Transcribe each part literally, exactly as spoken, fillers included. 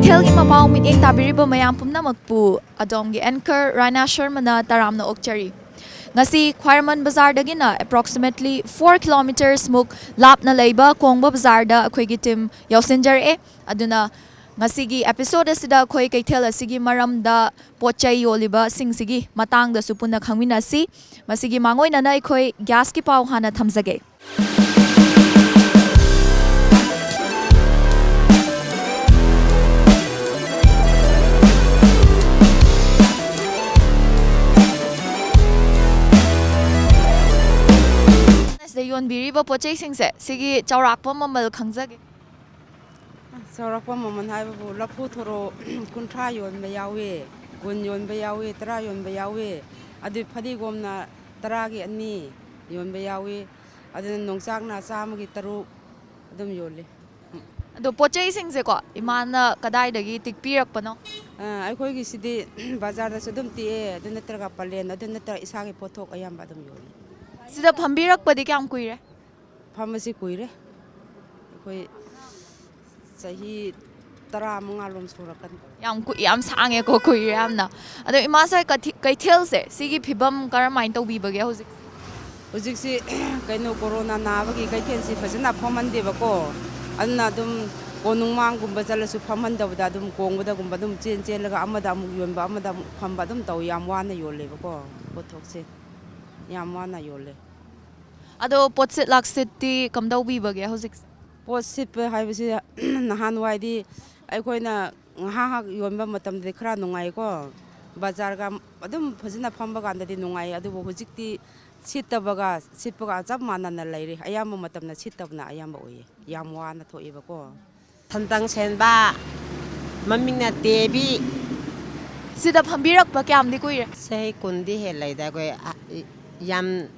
ꯀꯩꯊꯦꯜꯒꯤ ꯃꯄꯥꯎ ꯃꯤꯠꯌꯦꯡ ꯇꯥꯕꯤꯔꯤꯕ ꯃꯌꯥꯝ ꯄꯨꯝꯅꯃꯛꯄꯨ ꯑꯗꯣꯝꯒꯤ anchor ꯔꯥꯏꯅꯥ ꯁꯔꯃꯅ ꯇꯔꯥꯝꯅ ꯑꯣꯛꯆꯔꯤ꯫ ꯉꯁꯤ ꯈ꯭ꯋꯥꯏꯔꯝꯕꯟ ꯕꯖꯥꯔꯗꯒꯤꯅ approximately four kilometers ꯃꯨꯛ ꯂꯥꯞꯅ ꯂꯩꯕ ꯀꯣꯡꯕ ꯕꯖꯥꯔꯗ ꯑꯩꯈꯣꯏꯒꯤ team ꯌꯧꯁꯤꯟꯖꯔꯛꯑꯦ꯫ ꯑꯗꯨꯅ ꯉꯁꯤꯒꯤ episode ꯑꯁꯤꯗ ꯑꯩꯈꯣꯏ ꯀꯩꯊꯦꯜ ꯑꯁꯤꯒꯤ ꯃꯔꯝꯗ, ꯄꯣꯠ ꯆꯩ ꯌꯣꯜꯂꯤꯕꯁꯤꯡꯁꯤꯒꯤ ꯃꯇꯥꯡꯗꯁꯨ ꯄꯨꯟꯅ ꯈꯪꯃꯤꯟꯅꯁꯤ꯫ ꯃꯁꯤꯒꯤ ꯃꯥꯡꯑꯣꯏꯅꯅ ꯑꯩꯈꯣꯏ gasꯀꯤ ꯄꯥꯎ ꯍꯥꯟꯅ ꯊꯝꯖꯒꯦ꯫ ꯁꯤꯗ ꯌꯣꯟꯕꯤꯔꯤꯕ ꯄꯣꯠ ꯆꯩꯁꯤꯡꯁꯦ, ꯁꯤꯒꯤ ꯆꯥꯎꯔꯥꯛꯄ ꯃꯃꯜ ꯈꯪꯖꯒꯦ꯫ ꯆꯥꯎꯔꯥꯛꯄ ꯃꯃꯜ ꯍꯥꯏꯕꯕꯨ, ꯂꯐꯨ ꯊꯔꯣ ꯀꯨꯟꯊ꯭ꯔꯥ ꯌꯣꯟꯕ ꯌꯥꯎꯏ, ꯀꯨꯟ ꯌꯣꯟꯕ ꯌꯥꯎꯏ, ꯇꯔꯥ ꯌꯣꯟꯕ ꯌꯥꯎꯏ, ꯑꯗꯨ ꯐꯗꯤꯒꯣꯝꯅ ꯇꯔꯥꯒꯤ ꯑꯅꯤ ꯌꯣꯟꯕ ꯌꯥꯎꯏ, ꯑꯗꯨꯅ ꯌꯣꯡꯆꯥꯛꯅ ꯆꯥꯝꯃꯒꯤ ꯇꯔꯨꯛ ꯑꯗꯨꯝ ꯌꯣꯜꯂꯤ꯫ ꯑꯗꯣ ꯄꯣꯠ ꯆꯩꯁꯤꯡꯁꯦꯀꯣ, ꯏꯃꯥꯅ ꯀꯗꯥꯏꯗꯒꯤ ꯇꯤꯛꯄꯤꯔꯛꯄꯅꯣ? ꯑ, ꯑꯩꯈꯣꯏꯒꯤꯁꯤꯗꯤ ꯕꯖꯥꯔꯗꯁꯨ ꯑꯗꯨꯝ ꯇꯤꯛꯑꯦ, ꯑꯗꯨ ꯅꯠꯇ꯭ꯔꯒ ꯄꯂꯦꯟ, ꯑꯗꯨ ꯅꯠꯇ꯭ꯔꯒ ꯏꯁꯥꯒꯤ ꯄꯣꯠꯊꯣꯛ ꯑꯌꯥꯝꯕ ꯑꯗꯨꯝ ꯌꯣꯜꯂꯤ꯫ ꯁꯤꯗ ꯐꯝꯕꯤꯔꯛꯄꯗꯤ ꯀꯌꯥꯝ ꯀꯨꯏꯔꯦ? ꯐꯝꯕꯁꯤ ꯀꯨꯏꯔꯦ꯫ ꯑꯩꯈꯣꯏ ꯆꯍꯤ ꯇꯔꯥꯃꯉꯥ ꯂꯣꯝ ꯁꯨꯔꯛꯀꯅꯤ꯫ ꯌꯥꯝ ꯀꯨꯏ-, ꯌꯥꯝ ꯁꯥꯡꯉꯦꯀꯣ, ꯀꯨꯏꯔꯦ ꯌꯥꯝꯅ꯫ ꯑꯗꯣ ꯏꯃꯥ, ꯁ꯭ꯋꯥꯏ ꯀꯊꯤ-, ꯀꯩꯊꯦꯜꯁꯦ, ꯁꯤꯒꯤ ꯐꯤꯕꯝ ꯀꯔꯝꯍꯥꯏꯅ ꯇꯧꯕꯤꯕꯒꯦ ꯍꯧꯖꯤꯛ? ꯍꯧꯖꯤꯛꯁꯤ ꯀꯩꯅꯣ, ꯀꯣꯔꯣꯅꯥ ꯅꯥꯕꯒꯤ ꯀꯩꯊꯦꯜꯁꯤ ꯐꯖꯅ ꯐꯝꯍꯟꯗꯦꯕꯀꯣ, ꯑꯗꯨꯅ ꯑꯗꯨꯝ ꯀꯣꯅꯨꯡꯃꯥꯡꯒꯨꯝꯕ ꯆꯠꯂꯁꯨ ꯐꯝꯍꯟꯗꯕꯗ, ꯑꯗꯨꯝ ꯀꯣꯡꯕꯗꯒꯨꯝꯕ ꯑꯗꯨꯝ ꯆꯦꯟ ꯆꯦꯜꯂꯒ ꯑꯃꯗ ꯑꯃꯨꯛ ꯌꯣꯟꯕ, ꯑꯃꯗ ꯑꯃꯨꯛ ꯐꯝꯕ ꯑꯗꯨꯝ ꯇꯧꯏ꯫ ꯌꯥꯝ ꯋꯥꯅ ꯌꯣꯜꯂꯦꯕꯀꯣ, ꯄꯣꯠꯊꯣꯛꯁꯦ ꯌꯥꯝ ꯋꯥꯅ ꯌꯣꯜꯂꯦ꯫ ꯑꯗꯣ ꯄꯣꯠꯁꯤꯠ ꯂꯥꯛꯁꯤꯠꯇꯤ ꯀꯝꯗꯧꯕꯤꯕꯒꯦ ꯍꯧꯖꯤꯛꯁꯦ? ꯄꯣꯠ ꯁꯤꯠꯄ ꯍꯥꯏꯕꯁꯤ ꯅꯍꯥꯟꯋꯥꯏꯗꯤ ꯑꯩꯈꯣꯏꯅ ꯉꯥꯏꯍꯥꯛ ꯉꯥꯏꯍꯥꯛ ꯌꯣꯟꯕ ꯃꯇꯝꯗꯗꯤ ꯈꯔ ꯅꯨꯡꯉꯥꯏꯀꯣ, ꯕꯖꯥꯔꯒ ꯑꯗꯨꯝ ꯐꯖꯅ ꯐꯝꯕ ꯀꯥꯟꯗꯗꯤ ꯅꯨꯡꯉꯥꯏ, ꯑꯗꯨꯕꯨ ꯍꯧꯖꯤꯛꯇꯤ ꯁꯤꯠꯇꯕꯒ ꯁꯤꯠꯄꯒ ꯆꯞ ꯃꯥꯟꯅꯅ ꯂꯩꯔꯦ꯫ ꯑꯌꯥꯝꯕ ꯃꯇꯝꯗ ꯁꯤꯠꯇꯕꯅ ꯑꯌꯥꯝꯕ ꯑꯣꯏꯌꯦ, ꯌꯥꯝ ꯋꯥꯅ ꯊꯣꯛꯑꯦꯕꯀꯣ꯫ ꯁꯟꯇꯪ ꯁꯦꯟꯕ, ꯃꯃꯤꯡꯅ ꯇꯦꯕꯤ꯫ ꯁꯤꯗ ꯐꯝꯕꯤꯔꯛꯄ ꯀꯌꯥꯝꯗꯤ ꯀꯨꯏꯔꯦ? ꯆꯍꯤ ꯀꯨꯟꯗꯤ ꯍꯦꯜꯂꯦꯗ ꯑꯩꯈꯣꯏ, ꯑ, ꯏ-, ꯌꯥꯝ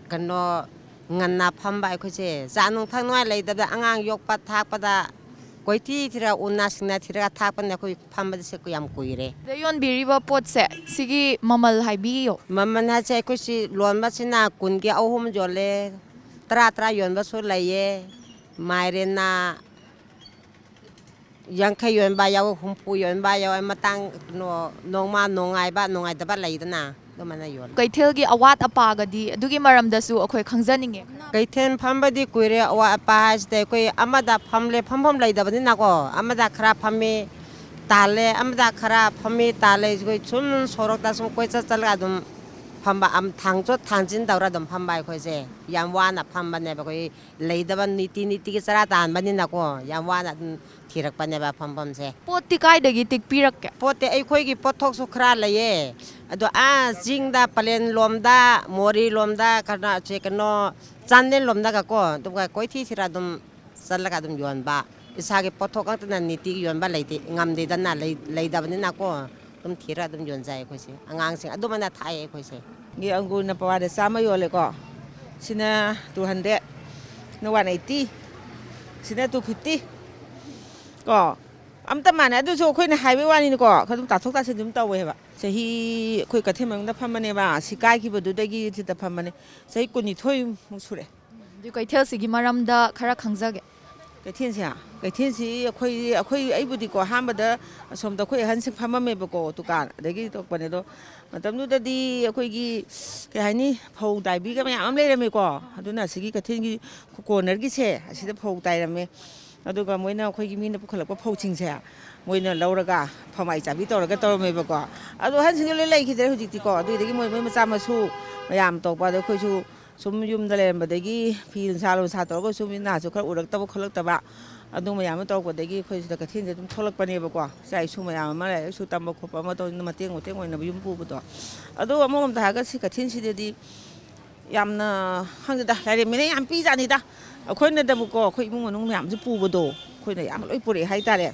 ꯀꯩꯅꯣ, ꯉꯟꯅ ꯐꯝꯕ ꯑꯩꯈꯣꯏꯁꯦ꯫ ꯆꯥ ꯅꯨꯡ ꯊꯛꯅꯤꯡꯉꯥꯏ ꯂꯩꯇꯕꯗ ꯑꯉꯥꯡ ꯌꯣꯛꯄ ꯊꯥꯛꯄꯗ ꯀꯣꯏꯊꯤ ꯊꯤꯔ, ꯎꯅꯥ ꯁꯤꯡꯅꯥ ꯊꯤꯔꯒ ꯊꯥꯛꯄꯅꯤꯅ ꯑꯩꯈꯣꯏ ꯐꯝꯕꯁꯦ ꯌꯥꯝ ꯀꯨꯏꯔꯦ꯫ ꯁꯤꯗ ꯌꯣꯟꯕꯤꯔꯤꯕ ꯄꯣꯠꯁꯦ, ꯁꯤꯒꯤ ꯃꯃꯜ ꯍꯥꯏꯕꯤꯌꯣ꯫ ꯃꯃꯜ ꯍꯥꯏꯁꯦ ꯑꯩꯈꯣꯏꯁꯤ ꯂꯣꯟꯕꯁꯤꯅ ꯀꯨꯟꯒꯤ ꯑꯍꯨꯝ ꯌꯣꯜꯂꯦ, ꯇꯔꯥ ꯇꯔꯥ ꯌꯣꯟꯕꯁꯨ ꯂꯩꯌꯦ꯫ ꯃꯥꯏꯔꯦꯟꯅ ꯌꯥꯡꯈꯩ ꯌꯣꯟꯕ ꯌꯥꯎꯋꯦ, ꯍꯨꯝꯐꯨ ꯌꯣꯟꯕ ꯌꯥꯎꯋꯦ, ꯃꯇꯥꯡ, ꯀꯩꯅꯣ, ꯅꯣꯡꯃ ꯅꯨꯡꯉꯥꯏꯕ ꯅꯨꯡꯉꯥꯏꯇꯕ ꯂꯩꯗꯅ, ꯑꯗꯨꯃꯥꯏꯅ ꯌꯣꯜꯂꯦ꯫ ꯀꯩꯊꯦꯜꯒꯤ ꯑꯋꯥꯠ ꯑꯄꯥꯒꯗꯤ ꯑꯗꯨꯒꯤ ꯃꯔꯝꯗꯁꯨ ꯑꯩꯈꯣꯏ ꯈꯪꯖꯅꯤꯡꯉꯦ꯫ ꯀꯩꯊꯦꯜ ꯐꯝꯕꯗꯤ ꯀꯨꯏꯔꯦ꯫ ꯑꯋꯥꯠ ꯑꯄꯥ ꯍꯥꯏꯁꯤꯗꯤ ꯑꯩꯈꯣꯏ ꯑꯃꯗ ꯐꯝꯂꯦ, ꯐꯝꯐꯝ ꯂꯩꯇꯕꯅꯤꯅꯀꯣ, ꯑꯃꯗ ꯈꯔ ꯐꯝꯃꯤ, ꯇꯥꯜꯂꯦ, ꯑꯃꯗ ꯈꯔ ꯐꯝꯃꯤ, ꯇꯥꯜꯂꯦ꯫ ꯑꯩꯈꯣꯏ ꯁꯨꯝ ꯁꯣꯔꯣꯛꯇ ꯁꯨꯝ ꯀꯣꯏꯆꯠ ꯆꯠꯂꯒ ꯑꯗꯨꯝ ꯐꯝꯕ, ꯑꯝ, ꯊꯥꯡꯆꯣꯠ ꯊꯥꯡꯖꯤꯟ ꯇꯧꯔ ꯑꯗꯨꯝ ꯐꯝꯕ꯫ ꯑꯩꯈꯣꯏꯁꯦ ꯌꯥꯝ ꯋꯥꯅ ꯐꯝꯕꯅꯦꯕ꯫ ꯑꯩꯈꯣꯏ ꯂꯩꯗꯕ, ꯅꯤꯇꯤ ꯅꯤꯇꯤꯒꯤ ꯆꯔꯥ ꯇꯥꯟꯕꯅꯤꯅꯀꯣ, ꯌꯥꯝ ꯋꯥꯅ ꯑꯗꯨꯝ ꯊꯤꯔꯛꯄꯅꯦꯕ ꯐꯝꯐꯝꯁꯦ꯫ ꯄꯣꯠꯇꯤ ꯀꯥꯏꯗꯒꯤ ꯇꯦꯛꯄꯤꯔꯛꯀꯦ? ꯄꯣꯠꯇꯤ ꯑꯩꯈꯣꯏꯒꯤ ꯄꯣꯠꯊꯣꯛꯁꯨ ꯈꯔ ꯂꯩꯌꯦ꯫ ꯑꯗꯣ ꯑꯥ ꯆꯤꯡꯗ, ꯄꯂꯦꯟ ꯂꯣꯝꯗ, ꯃꯣꯔꯦ ꯂꯣꯝꯗ, ꯀꯩꯅꯣ, ꯁꯤ ꯀꯩꯅꯣ, ꯆꯥꯟꯗꯦꯜ ꯂꯣꯝꯗꯒꯀꯣ, ꯑꯗꯨꯒ ꯀꯣꯏꯊꯤ ꯊꯤꯔ ꯑꯗꯨꯝ ꯆꯠꯂꯒ ꯑꯗꯨꯝ ꯌꯣꯟꯕ꯫ ꯏꯁꯥꯒꯤ ꯄꯣꯠꯊꯣꯛ ꯉꯥꯛꯇꯅ ꯅꯤꯇꯤꯒꯤ ꯌꯣꯟꯕ ꯂꯩꯇꯦ, ꯉꯝꯗꯦꯗꯅ, ꯂꯩ-, ꯂꯩꯗꯕꯅꯤꯅꯀꯣ, ꯑꯗꯨꯝ ꯊꯤꯔ ꯑꯗꯨꯝ ꯌꯣꯟꯖꯩ ꯑꯩꯈꯣꯏꯁꯦ꯫ ꯑꯉꯥꯡꯁꯤꯡ ꯑꯗꯨꯃꯥꯏꯅ ꯊꯥꯏ ꯑꯩꯈꯣꯏꯁꯦ꯫ ꯒꯤ ꯑꯪꯒꯨꯔꯅ ꯄꯋꯥꯗ ꯆꯥꯝꯃ ꯌꯣꯜꯂꯦꯀꯣ꯫ ꯁꯤꯅ two hundred, ꯁꯤꯅ one eighty, ꯁꯤꯅ two fifty꯫ ꯀꯣ, ꯑꯝꯇ ꯃꯥꯟꯅꯩ꯫ ꯑꯗꯨꯁꯨ ꯑꯩꯈꯣꯏꯅ ꯍꯥꯏꯕꯩ ꯋꯥꯅꯤꯅꯤꯀꯣ, ꯑꯗꯨꯝ ꯇꯥꯊꯣꯛ ꯇꯥꯁꯤꯟ ꯑꯗꯨꯝ ꯇꯧꯋꯦꯕ꯫ ꯆꯍꯤ, ꯑꯩꯈꯣꯏ ꯀꯩꯊꯦꯜ ꯃꯅꯨꯡꯗ ꯐꯝꯕꯅꯦꯕ, ꯁꯤ ꯀꯥꯏꯈꯤꯕꯗꯨꯗꯒꯤ ꯁꯤꯗ ꯐꯝꯕꯅꯦ꯫ ꯆꯍꯤ ꯀꯨꯟꯅꯤꯊꯣꯏꯃꯨꯛ ꯁꯨꯔꯦ꯫ ꯑꯗꯨ ꯀꯩꯊꯦꯜꯁꯤꯒꯤ ꯃꯔꯝꯗ ꯈꯔ ꯈꯪꯖꯒꯦ꯫ ꯀꯩꯊꯦꯜꯁꯦ, ꯀꯩꯊꯦꯜꯁꯤ ꯑꯩꯈꯣꯏ, ꯑꯩꯈꯣꯏ, ꯑꯩꯕꯨꯗꯤꯀꯣ, ꯑꯍꯥꯟꯕꯗ ꯑꯁꯣꯝꯗ ꯑꯩꯈꯣꯏ ꯑꯍꯟꯁꯤꯡ ꯐꯝꯃꯝꯃꯦꯕꯀꯣ, ꯗꯨꯀꯥꯟ, ꯑꯗꯒꯤ ꯇꯧꯔꯛꯄꯅꯦ꯫ ꯑꯗꯣ ꯃꯇꯝꯗꯨꯗꯗꯤ ꯑꯩꯈꯣꯏꯒꯤ, ꯀꯩ ꯍꯥꯏꯅꯤ, ꯐꯧ ꯇꯥꯏꯕꯤꯒ ꯃꯌꯥꯝ ꯑꯃ ꯂꯩꯔꯝꯃꯦꯀꯣ꯫ ꯑꯗꯨꯅ ꯑꯁꯤꯒꯤ ꯀꯩꯊꯦꯜꯒꯤ ꯀꯣꯔꯅꯔꯒꯤꯁꯦ, ꯑꯁꯤꯗ ꯐꯧ ꯇꯥꯏꯔꯝꯃꯦ꯫ ꯑꯗꯨꯒ ꯃꯣꯏꯅ, ꯑꯩꯈꯣꯏꯒꯤ ꯃꯤꯅ ꯄꯨꯈꯠꯂꯛꯄ ꯐꯧꯁꯤꯡꯁꯦ ꯃꯣꯏꯅ ꯂꯧꯔꯒ ꯐꯝꯃꯥꯏ ꯆꯥꯕꯤ ꯇꯧꯔꯒ ꯇꯧꯔꯝꯃꯦꯕꯀꯣ꯫ ꯑꯗꯣ ꯑꯍꯟꯁꯤꯡꯗꯣ ꯂꯣꯏ ꯂꯩꯈꯤꯗ꯭ꯔꯦ ꯍꯧꯖꯤꯛꯇꯤꯀꯣ꯫ ꯑꯗꯨꯏꯗꯒꯤ ꯃꯣꯏ, ꯃꯣꯏ ꯃꯆꯥ ꯃꯁꯨ ꯃꯌꯥꯝ ꯇꯧꯕ, ꯑꯗꯣ ꯑꯩꯈꯣꯏꯁꯨ ꯁꯨꯝ ꯌꯨꯝꯗ ꯂꯩꯔꯝꯕꯗꯒꯤ ꯐꯤ ꯅꯨꯡꯁꯥ ꯂꯣꯟꯁꯥ ꯇꯧꯔꯒ ꯁꯨꯝ ꯏꯅꯥꯁꯨ ꯈꯔ ꯎꯔꯛꯇꯕ ꯈꯣꯠꯂꯛꯇꯕ, ꯑꯗꯨ ꯃꯌꯥꯝ ꯑꯃ ꯇꯧꯔꯛꯄꯗꯒꯤ ꯑꯩꯈꯣꯏ ꯁꯤꯗ ꯀꯩꯊꯦꯜꯁꯦ ꯑꯗꯨꯝ ꯊꯣꯛꯂꯛꯄꯅꯦꯕꯀꯣ꯫ ꯏꯆꯥ ꯏꯁꯨ ꯃꯌꯥꯝ ꯑꯃ ꯂꯥꯏꯔꯤꯛ ꯂꯥꯏꯁꯨ ꯇꯝꯕ ꯈꯣꯠꯄ ꯑꯃ ꯇꯧꯗꯅ ꯃꯇꯦꯡ ꯃꯇꯦꯡ ꯑꯣꯏꯅꯕ ꯌꯨꯝ ꯄꯨꯕꯗꯣ꯫ ꯑꯗꯣ ꯑꯃꯔꯣꯝꯗ ꯍꯥꯏꯔꯒ ꯁꯤ ꯀꯩꯊꯦꯜꯁꯤꯗꯗꯤ ꯌꯥꯝꯅ, ꯈꯪꯗꯦꯗ, ꯂꯥꯏꯔꯦꯝꯕꯤꯅ ꯌꯥꯝ ꯄꯤꯖꯥꯅꯤꯗ꯫ ꯑꯩꯈꯣꯏꯅꯗꯕꯨꯀꯣ, ꯑꯩꯈꯣꯏ ꯏꯃꯨꯡ ꯃꯅꯨꯡ ꯃꯌꯥꯝꯁꯨ ꯄꯨꯕꯗꯣ, ꯑꯩꯈꯣꯏꯅ ꯌꯥꯝ ꯂꯣꯏ ꯄꯨꯔꯛꯑꯦ ꯍꯥꯏꯇꯥꯔꯦ꯫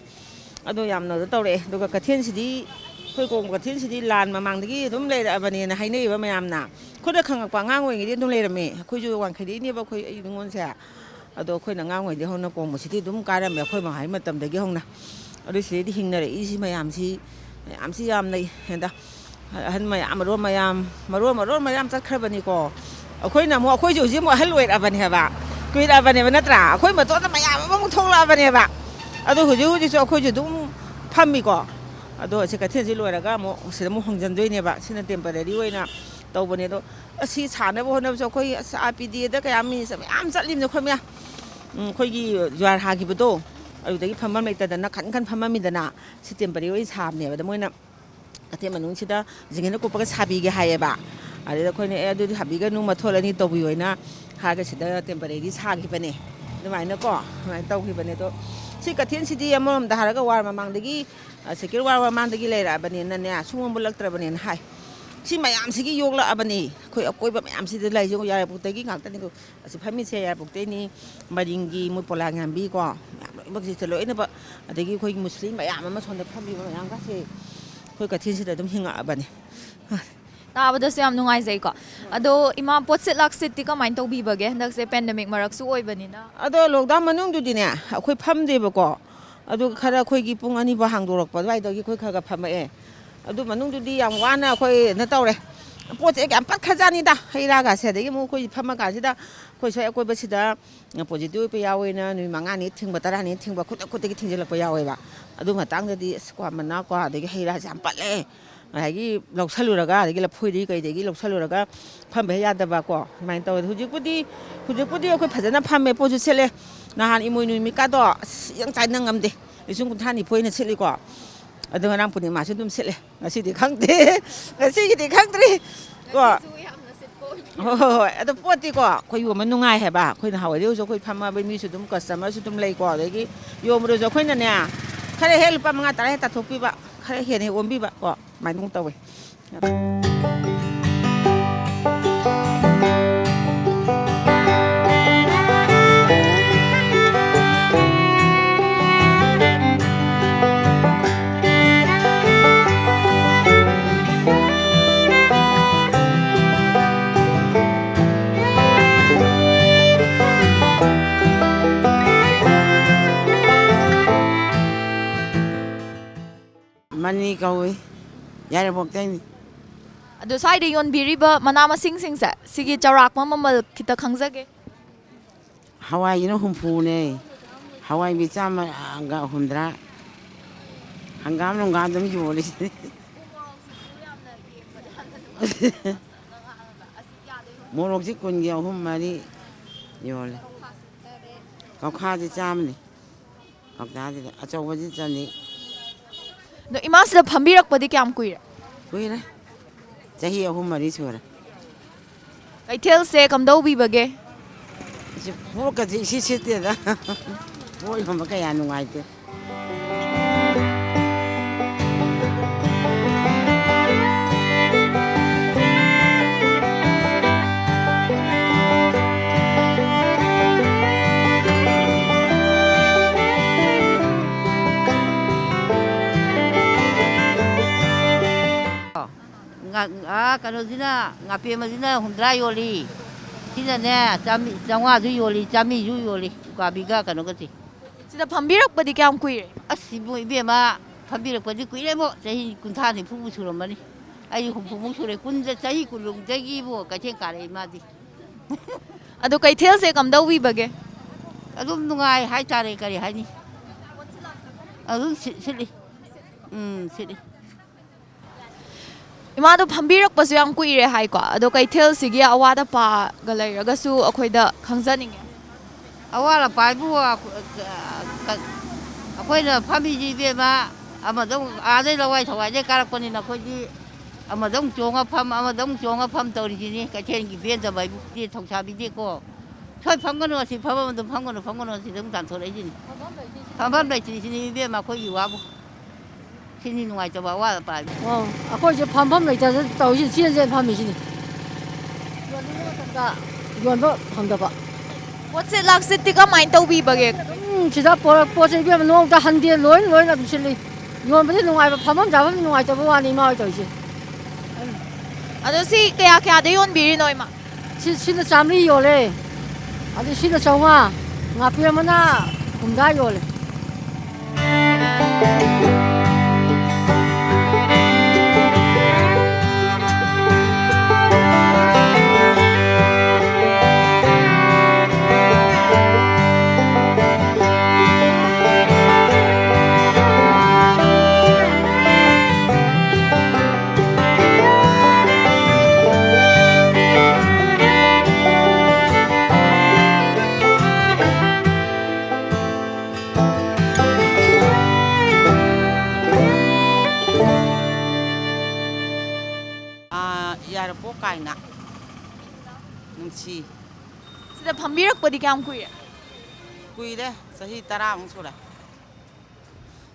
ꯑꯗꯣ ꯌꯥꯝꯅ ꯀꯩꯅꯣ ꯇꯧꯔꯛꯑꯦ꯫ ꯑꯗꯨꯒ ꯀꯩꯊꯦꯜꯁꯤꯗꯤ, ꯑꯩꯈꯣꯏ ꯀꯣꯡꯕ ꯀꯩꯊꯦꯜꯁꯤꯗꯤ ꯂꯥꯟ ꯃꯃꯥꯡꯗꯒꯤ ꯑꯗꯨꯝ ꯂꯩꯔꯛꯑꯕꯅꯦꯅ ꯍꯥꯏꯅꯩꯌꯦꯕ ꯃꯌꯥꯝꯅ꯫ ꯑꯩꯈꯣꯏꯅ ꯈꯪꯉꯛꯄ ꯑꯉꯥꯡ ꯑꯣꯏꯔꯤꯉꯩꯗꯤ ꯑꯗꯨꯝ ꯂꯩꯔꯝꯃꯦ꯫ ꯑꯩꯈꯣꯏꯁꯨ ꯋꯥꯡꯈꯩꯗꯩꯅꯦꯕ, ꯑꯩꯈꯣꯏ, ꯑꯩ ꯅꯤꯉꯣꯜꯁꯦ꯫ ꯑꯗꯣ ꯑꯩꯈꯣꯏꯅ ꯑꯉꯥꯡ ꯑꯣꯏꯔꯤꯉꯩꯗꯤ ꯍꯧꯅ ꯀꯣꯡꯕꯁꯤꯗꯤ ꯑꯗꯨꯝ ꯀꯥꯔꯝꯃꯦ, ꯑꯩꯈꯣꯏ ꯃꯃꯥ ꯍꯣꯏ ꯃꯇꯝꯗꯒꯤ ꯍꯧꯅ꯫ ꯑꯗꯨ ꯁꯤꯗꯩꯗꯤ ꯍꯤꯡꯅꯔꯛꯏꯁꯤ ꯃꯌꯥꯝꯁꯤ, ꯃꯌꯥꯝꯁꯤ ꯌꯥꯝꯅ ꯍꯦꯟꯗ ꯑꯍꯟ ꯃꯌꯥꯝ, ꯃꯔꯣꯟ ꯃꯌꯥꯝ, ꯃꯔꯣꯟ, ꯃꯔꯣꯟ ꯃꯌꯥꯝ ꯆꯠꯈ꯭ꯔꯕꯅꯤꯀꯣ꯫ ꯑꯩꯈꯣꯏꯅ ꯑꯃꯨꯛ, ꯑꯩꯈꯣꯏꯁꯨ ꯍꯧꯖꯤꯛ ꯑꯃꯨꯛ ꯑꯍꯜ ꯑꯣꯏꯔꯛꯑꯕꯅꯦꯕ, ꯀꯨꯏꯔꯛꯑꯕꯅꯦꯕ, ꯅꯠꯇ꯭ꯔꯥ? ꯑꯩꯈꯣꯏ ꯃꯇꯣꯟꯗ ꯃꯌꯥꯝ ꯑꯃꯃꯨꯛ ꯊꯣꯛꯂꯛꯑꯕꯅꯦꯕ꯫ ꯑꯗꯣ ꯍꯧꯖꯤꯛ ꯍꯧꯖꯤꯛꯁꯨ ꯑꯩꯈꯣꯏꯁꯨ ꯑꯗꯨꯝ ꯐꯝꯃꯤꯀꯣ꯫ ꯑꯗꯣ ꯑꯁꯤ ꯀꯩꯊꯦꯜꯁꯤ ꯂꯣꯏꯔꯒ ꯑꯃꯨꯛ ꯁꯤꯗ ꯑꯃꯨꯛ ꯍꯣꯡꯖꯤꯟꯗꯣꯏꯅꯦꯕ꯫ ꯁꯤꯅ temporary ꯑꯣꯏꯅ ꯇꯧꯕꯅꯦ꯫ ꯑꯗꯣ ꯑꯁꯤ ꯁꯥꯅꯕ ꯍꯣꯠꯅꯕꯁꯨ ꯑꯩꯈꯣꯏ ꯑꯁ ꯑꯥꯔ ꯄꯤ ꯗꯤ ꯑꯦꯗ ꯀꯌꯥ ꯃꯤ ꯃꯌꯥꯝ ꯆꯠꯂꯤꯕꯅꯦ ꯑꯩꯈꯣꯏ ꯃꯌꯥꯝ꯫ ꯎꯝ, ꯑꯩꯈꯣꯏꯒꯤ ꯖ꯭ꯋꯥꯔ ꯍꯥꯈꯤꯕꯗꯣ, ꯑꯗꯨꯗꯒꯤ ꯐꯝꯐꯝ ꯂꯩꯇꯗꯅ ꯈꯟ ꯈꯟ ꯐꯝꯃꯝꯃꯤꯗꯅ꯫ ꯁꯤ temporary ꯑꯣꯏꯅ ꯁꯥꯕꯅꯦꯕ꯫ ꯑꯗ ꯃꯣꯏꯅ ꯀꯩꯊꯦꯜ ꯃꯅꯨꯡꯁꯤꯗ ꯖꯤꯡꯒꯅ ꯀꯨꯞꯄꯒ ꯁꯥꯕꯤꯒꯦ ꯍꯥꯏꯌꯦꯕ꯫ ꯑꯗꯨꯗ ꯑꯩꯈꯣꯏꯅ, "ꯑꯦ, ꯑꯗꯨꯗꯤ ꯁꯥꯕꯤꯒꯅꯨ, ꯃꯊꯣꯜ ꯑꯅꯤ ꯇꯧꯕꯤꯌꯣ" ꯍꯥꯏꯅ ꯍꯥꯏꯔꯒ ꯁꯤꯗ temporary ꯁꯥꯈꯤꯕꯅꯦ꯫ ꯑꯗꯨꯃꯥꯏꯅꯀꯣ, ꯑꯗꯨꯃꯥꯏꯅ ꯇꯧꯈꯤꯕꯅꯦ꯫ ꯑꯗꯣ ꯁꯤ ꯀꯩꯊꯦꯜꯁꯤꯗꯤ ꯑꯃꯔꯣꯝꯗ ꯍꯥꯏꯔꯒ ꯋꯥꯔ ꯃꯃꯥꯡꯗꯒꯤ, ꯑ, second ꯋꯥꯔ ꯃꯃꯥꯡꯗꯒꯤ ꯂꯩꯔꯛꯑꯕꯅꯤꯅꯅꯦ, ꯁꯨꯡꯑꯣꯟ ꯑꯣꯟꯂꯛꯇ꯭ꯔꯕꯅꯦꯅ ꯍꯥꯏ꯫ ꯁꯤ ꯃꯌꯥꯝꯁꯤꯒꯤ ꯌꯣꯛꯂꯛꯑꯕꯅꯤ꯫ ꯑꯩꯈꯣꯏ ꯑꯀꯣꯏꯕ ꯃꯌꯥꯝꯁꯤꯗ ꯂꯩꯁꯦ ꯌꯥꯏꯔꯤꯄꯣꯛꯇꯒꯤ ꯉꯥꯛꯇꯅꯤꯀꯣ꯫ ꯑꯁꯤ ꯐꯝꯃꯤꯁꯦ ꯌꯥꯏꯔꯤꯄꯣꯛꯇꯩꯅꯤ, ꯃꯔꯤꯡꯒꯤ ꯃꯣꯏ ꯄꯣꯂꯥꯡ ꯌꯥꯝꯕꯤ ꯀꯣ, ꯃꯌꯥꯝ ꯂꯣꯏꯅꯃꯛ ꯁꯤꯗ ꯂꯣꯏꯅꯃꯛ, ꯑꯗꯒꯤ ꯑꯩꯈꯣꯏꯒꯤ ꯃꯨꯁꯂꯤꯝ ꯃꯌꯥꯝ ꯑꯃ ꯁꯣꯝꯗ ꯐꯝꯃꯤꯕ ꯃꯌꯥꯝꯒꯁꯦ ꯑꯩꯈꯣꯏ ꯀꯩꯊꯦꯜꯁꯤꯗ ꯑꯗꯨꯝ ꯍꯤꯡꯉꯛꯑꯕꯅꯦ꯫ ꯇꯥꯕꯗꯁꯨ ꯌꯥꯝ ꯅꯨꯡꯉꯥꯏꯖꯩꯀꯣ꯫ ꯑꯗꯣ ꯏꯃꯥ, ꯄꯣꯠꯁꯤꯠ ꯂꯥꯛꯁꯤꯠꯇꯤ ꯀꯃꯥꯏꯅ ꯇꯧꯕꯤꯕꯒꯦ? ꯍꯟꯗꯛꯁꯦ pandemic ꯃꯔꯛꯁꯨ ꯑꯣꯏꯕꯅꯤꯅ꯫ ꯑꯗꯣ lockdown ꯃꯅꯨꯡꯗꯨꯗꯤꯅꯦ ꯑꯩꯈꯣꯏ ꯐꯝꯗꯦꯕꯀꯣ꯫ ꯑꯗꯨꯒ ꯈꯔ ꯑꯩꯈꯣꯏꯒꯤ ꯄꯨꯡ ꯑꯅꯤ ꯐꯥꯎ ꯍꯥꯡꯗꯣꯔꯛꯄ ꯑꯗꯨꯋꯥꯏꯗꯒꯤ ꯑꯩꯈꯣꯏ ꯈꯔ ꯈꯔ ꯐꯝꯃꯛꯑꯦ꯫ ꯑꯗꯨ ꯃꯅꯨꯡꯗꯨꯗꯤ ꯌꯥꯝ ꯋꯥꯅ ꯑꯩꯈꯣꯏ ꯀꯩꯅꯣ ꯇꯧꯔꯦ꯫ ꯄꯣꯠꯁꯦ ꯌꯥꯝ ꯄꯠꯈ꯭ꯔꯖꯥꯠꯅꯤꯗ, ꯍꯩ ꯔꯥꯒꯁꯦ꯫ ꯑꯗꯒꯤ ꯑꯃꯨꯛ ꯑꯩꯈꯣꯏ ꯐꯝꯃꯀꯥꯟꯁꯤꯗ ꯑꯩꯈꯣꯏ ꯁ꯭ꯋꯥꯏ ꯑꯀꯣꯏꯕꯁꯤꯗ positive ꯑꯣꯏꯕ ꯌꯥꯎꯋꯦꯅ ꯅꯨꯃꯤꯠ ꯃꯉꯥꯅꯤ ꯊꯤꯡꯕ, ꯇꯔꯥꯅꯤ ꯊꯤꯡꯕ, ꯈꯨꯗꯛ ꯈꯨꯗꯛꯇꯒꯤ ꯊꯤꯡꯖꯤꯜꯂꯛꯄ ꯌꯥꯎꯋꯦꯕ꯫ ꯑꯗꯨ ꯃꯇꯥꯡꯗꯗꯤ ꯑꯁ, ꯀ꯭ꯋꯥ ꯃꯅꯥ, ꯀ꯭ꯋꯥ, ꯑꯗꯒꯤ ꯍꯩ ꯔꯥꯁꯦ ꯌꯥꯝ ꯄꯠꯂꯦ꯫ ꯉꯁꯥꯏꯒꯤ ꯂꯧꯁꯜꯂꯨꯔꯒ, ꯑꯗꯒꯤ ꯂꯐꯣꯏꯗꯒꯤ ꯀꯩꯗꯒꯤ ꯂꯧꯁꯜꯂꯨꯔꯒ ꯐꯝꯕ ꯍꯦꯛ ꯌꯥꯗꯕ ꯀꯣ, ꯑꯗꯨꯃꯥꯏꯅ ꯇꯧꯋꯦ꯫ ꯍꯧꯖꯤꯛꯄꯨꯗꯤ, ꯍꯧꯖꯤꯛꯄꯨꯗꯤ ꯑꯩꯈꯣꯏ ꯐꯖꯅ ꯐꯝꯃꯦ, ꯄꯣꯠꯁꯨ ꯁꯤꯠꯂꯦ꯫ ꯅꯍꯥꯟ ꯏꯃꯣꯏꯅꯨ ꯅꯨꯃꯤꯠꯀꯥꯗꯣ ꯑꯁ, ꯌꯥꯝ ꯆꯥꯏꯅ ꯉꯝꯗꯦ꯫ ꯂꯤꯁꯤꯡ ꯀꯨꯟꯊ꯭ꯔꯥ ꯅꯤꯐꯨ ꯑꯣꯏꯅ ꯁꯤꯠꯂꯤꯀꯣ꯫ ꯑꯗꯣ ꯉꯔꯥꯡ ꯄꯨꯔꯅꯤꯃꯥꯁꯨ ꯑꯗꯨꯝ ꯁꯤꯠꯂꯦ꯫ ꯉꯁꯤꯗꯤ ꯈꯪꯗꯦ꯫ ꯉꯁꯤꯒꯤꯗꯤ ꯈꯪꯗ꯭ꯔꯤ ꯀꯣ꯫ ꯍꯣꯏ, ꯍꯣꯏ, ꯍꯣꯏ꯫ ꯑꯗꯣ ꯄꯣꯠꯇꯤꯀꯣ ꯑꯩꯈꯣꯏ ꯌꯣꯟꯕ ꯅꯨꯡꯉꯥꯏ ꯍꯥꯏꯕ꯫ ꯑꯩꯈꯣꯏ ꯅꯍꯥꯟꯋꯥꯏꯗꯒꯤ ꯍꯧꯖꯤꯛ ꯑꯩꯈꯣꯏ ꯐꯝꯃꯕꯩ ꯃꯤꯁꯨ ꯑꯗꯨꯝ, customerꯁꯨ ꯑꯗꯨꯝ ꯂꯩꯀꯣ꯫ ꯑꯗꯒꯤ ꯌꯣꯟꯕꯗꯁꯨ ꯑꯩꯈꯣꯏꯅꯅꯦ, ꯈꯔ ꯍꯦꯛ ꯂꯨꯄꯥ ꯃꯉꯥ ꯇꯔꯥ ꯍꯦꯛ ꯇꯥꯊꯣꯛꯄꯤꯕ, ꯈꯔ ꯍꯦꯟꯅ ꯍꯦꯛ ꯑꯣꯟꯕꯤꯕ ꯀꯣ, ꯑꯗꯨꯃꯥꯏꯅ ꯑꯗꯨꯝ ꯇꯧꯋꯦ꯫ ꯃꯅꯤ ꯀꯧꯏ꯫ ꯌꯥꯏꯔꯤꯄꯣꯛꯇꯩꯅꯤ꯫ ꯑꯗꯣ ꯁ꯭ꯋꯥꯏꯗ ꯌꯣꯟꯕꯤꯔꯤꯕ ꯃꯅꯥ ꯃꯁꯤꯡꯁꯤꯡꯁꯦ, ꯁꯤꯒꯤ ꯆꯥꯎꯔꯥꯛꯄ ꯃꯃꯜ ꯈꯤꯇ ꯈꯪꯖꯒꯦ꯫ ꯍꯋꯥꯏꯁꯤꯅ ꯍꯨꯝꯐꯨꯅꯦ꯫ ꯍꯋꯥꯏꯕꯤ ꯆꯥꯝꯃꯒ ꯍꯨꯝꯗ꯭ꯔꯥ꯫ ꯍꯪꯒꯥꯝ ꯅꯨꯡꯒꯥꯝ ꯑꯗꯨꯝ ꯌꯣꯜꯂꯤꯁꯤꯗꯤ꯫ ꯃꯣꯔꯣꯛꯁꯤ ꯀꯨꯟꯒꯤ ꯑꯍꯨꯝ ꯃꯔꯤ ꯌꯣꯜꯂꯦ꯫ ꯀꯧꯈꯥꯁꯤ ꯆꯥꯝꯃꯅꯤ꯫ ꯀꯧꯇꯥꯁꯤꯗ ꯑꯆꯧꯕꯁꯤ ꯆꯅꯤ꯫ ꯑꯗꯣ ꯏꯃꯥꯁꯤꯗ ꯐꯝꯕꯤꯔꯛꯄꯗꯤ ꯀꯌꯥꯝ ꯀꯨꯏꯔꯦ? ꯀꯨꯏꯔꯦ꯫ ꯆꯍꯤ ꯑꯍꯨꯝ ꯃꯔꯤ ꯁꯨꯔꯦ꯫ ꯀꯩꯊꯦꯜꯁꯦ ꯀꯝꯗꯧꯕꯤꯕꯒꯦ? ꯏꯁ, ꯄꯣꯠꯀꯁꯦ ꯏꯁꯤꯠ ꯁꯤꯠꯇꯦꯗ꯫ ꯄꯣꯠ ꯌꯣꯟꯕ ꯀꯌꯥ ꯅꯨꯡꯉꯥꯏꯇꯦ꯫ ꯉꯥ-, ꯑꯥ, ꯀꯩꯅꯣꯁꯤꯅ, ꯉꯥꯄꯦꯝꯃꯁꯤꯅ ꯍꯨꯝꯗ꯭ꯔꯥ ꯌꯣꯜꯂꯤ꯫ ꯁꯤꯅꯅꯦ, ꯆꯥꯝꯃ-, ꯆꯥꯝꯃꯉꯥꯁꯨ ꯌꯣꯜꯂꯤ, ꯆꯥꯝꯃꯔꯤꯁꯨ ꯌꯣꯜꯂꯤ, ꯎꯀꯥꯕꯤꯒ ꯀꯩꯅꯣꯒꯁꯦ꯫ ꯁꯤꯗ ꯐꯝꯕꯤꯔꯛꯄꯗꯤ ꯀꯌꯥꯝ ꯀꯨꯏꯔꯦ? ꯑꯁ, ꯏꯕꯨ, ꯏꯕꯦꯝꯃ, ꯐꯝꯕꯤꯔꯛꯄꯗꯤ ꯀꯨꯏꯔꯦꯕꯣ, ꯆꯍꯤ ꯀꯨꯟꯊ꯭ꯔꯥ ꯅꯤꯐꯨꯕꯨ ꯁꯨꯔꯝꯃꯅꯤ꯫ ꯑꯩ ꯍꯨꯝꯐꯨꯃꯨꯛ ꯁꯨꯔꯦ, ꯀꯨꯟꯗ, ꯆꯍꯤ ꯀꯨꯟꯂꯣꯝꯗꯒꯤꯕꯨ ꯀꯩꯊꯦꯜ ꯀꯥꯔꯛꯏ ꯃꯥꯗꯤ꯫ ꯑꯗꯣ ꯀꯩꯊꯦꯜꯁꯦ ꯀꯝꯗꯧꯕꯤꯕꯒꯦ? ꯑꯗꯨꯝ ꯅꯨꯡꯉꯥꯏ ꯍꯥꯏꯇꯥꯔꯦ, ꯀꯔꯤ ꯍꯥꯏꯅꯤ? ꯑꯗꯨꯝ ꯁꯤ-, ꯁꯤꯠꯂꯤ꯫ ꯎꯝ, ꯁꯤꯠꯂꯤ꯫ ꯏꯃꯥꯗꯣ ꯐꯝꯕꯤꯔꯛꯄꯁꯨ ꯌꯥꯝ ꯀꯨꯏꯔꯦ ꯍꯥꯏꯀꯣ, ꯑꯗꯣ ꯀꯩꯊꯦꯜꯁꯤꯒꯤ ꯑꯋꯥꯠ ꯑꯄꯥꯒ ꯂꯩꯔꯒꯁꯨ ꯑꯩꯈꯣꯏꯗ ꯈꯪꯖꯅꯤꯡꯉꯦ꯫ ꯑꯋꯥꯠ ꯑꯄꯥ ꯍꯥꯏꯕꯨ, ꯑ, ꯑ, ꯑꯩꯈꯣꯏꯅ ꯐꯝꯃꯤꯁꯤ, ꯏꯕꯦꯝꯃ, ꯑꯃꯗ ꯑꯃꯨꯛ ꯑꯥꯗꯩ ꯂꯋꯥꯏ ꯊꯋꯥꯏꯗꯩ ꯀꯥꯔꯛꯄꯅꯤꯅ ꯑꯩꯈꯣꯏꯗꯤ ꯑꯃꯗ ꯑꯃꯨꯛ ꯆꯣꯡꯉ ꯐꯝ, ꯑꯃꯗ ꯑꯃꯨꯛ ꯆꯣꯡꯉ ꯐꯝ ꯇꯧꯔꯤꯁꯤꯅꯤ ꯀꯩꯊꯦꯜꯒꯤ ꯄꯦꯟꯗꯕ ꯍꯥꯏꯕꯨ꯫ ꯊꯧꯁꯥꯕꯤꯗꯦꯀꯣ꯫ ꯁ꯭ꯋꯥꯏ ꯐꯝꯒꯅꯨ, ꯑꯁꯤ ꯐꯝꯐꯝ ꯑꯗꯨꯝ ꯐꯝꯒꯅꯨ, ꯐꯝꯒꯅꯨ, ꯑꯁꯤꯗ ꯑꯃꯨꯛ ꯇꯥꯟꯊꯣꯔꯛꯏꯁꯤꯅꯤ꯫ ꯐꯝꯐꯝ ꯂꯩꯇ꯭ꯔꯤꯁꯤꯅꯤ, ꯏꯕꯦꯝꯃ, ꯑꯩꯈꯣꯏꯒꯤ ꯋꯥꯕꯨ꯫ ꯁꯤꯅꯤ ꯅꯨꯡꯉꯥꯏꯇꯕ ꯑꯋꯥꯠ ꯑꯄꯥ ꯍꯥꯏꯕꯨ꯫ ꯑꯣ, ꯑꯩꯈꯣꯏꯁꯦ ꯐꯝꯐꯝ ꯂꯩꯇꯗꯅ ꯇꯧꯔꯤꯁꯤꯅꯤ, ꯆꯦꯟ ꯆꯦꯟ ꯐꯝꯃꯤꯁꯤꯅꯤ꯫ ꯌꯣꯟꯅꯤꯡꯕ ꯃꯇꯝꯗ ꯌꯣꯟꯕ ꯐꯪꯗꯕ꯫ ꯄꯣꯠꯁꯤꯠ ꯂꯥꯛꯁꯤꯠꯇꯤ ꯀꯃꯥꯏꯅ ꯇꯧꯕꯤꯕꯒꯦ? ꯑꯗꯨꯝ ꯁꯤꯗ ꯄꯣꯔꯛ-, ꯄꯣꯠꯁꯦ, ꯏꯕꯦꯝꯃ, ꯅꯣꯡꯃꯇ ꯍꯟꯗꯦ, ꯂꯣꯏ, ꯂꯣꯏꯅ ꯑꯗꯨꯝ ꯁꯤꯠꯂꯤ꯫ ꯌꯣꯟꯕꯗꯤ ꯅꯨꯡꯉꯥꯏꯕ, ꯐꯝꯐꯝ ꯆꯥꯐꯝ ꯅꯨꯡꯉꯥꯏꯇꯕ ꯋꯥꯅꯤ, ꯏꯃꯥ ꯍꯣꯏ ꯇꯧꯔꯤꯁꯦ꯫ ꯑꯗꯣ ꯁꯤ ꯀꯌꯥ ꯀꯌꯥꯗ ꯌꯣꯟꯕꯤꯔꯤꯅꯣ, ꯏꯃꯥ? ꯁꯤ, ꯁꯤꯅ ꯆꯥꯝꯃꯔꯤ ꯌꯣꯜꯂꯦ꯫ ꯑꯗꯨ ꯁꯤꯅ ꯆꯥꯝꯃꯉꯥ, ꯉꯥꯄꯤ ꯑꯃꯅ ꯍꯨꯝꯗ꯭ꯔꯥ ꯌꯣꯜꯂꯦ꯫ ꯍꯥꯏꯅ ꯅꯨꯡꯁꯤ꯫ ꯁꯤꯗ ꯐꯝꯕꯤꯔꯛꯄꯗꯤ ꯀꯌꯥꯝ ꯀꯨꯏꯔꯦ? ꯀꯨꯏꯔꯦ, ꯆꯍꯤ ꯇꯔꯥꯃꯨꯛ ꯁꯨꯔꯦ꯫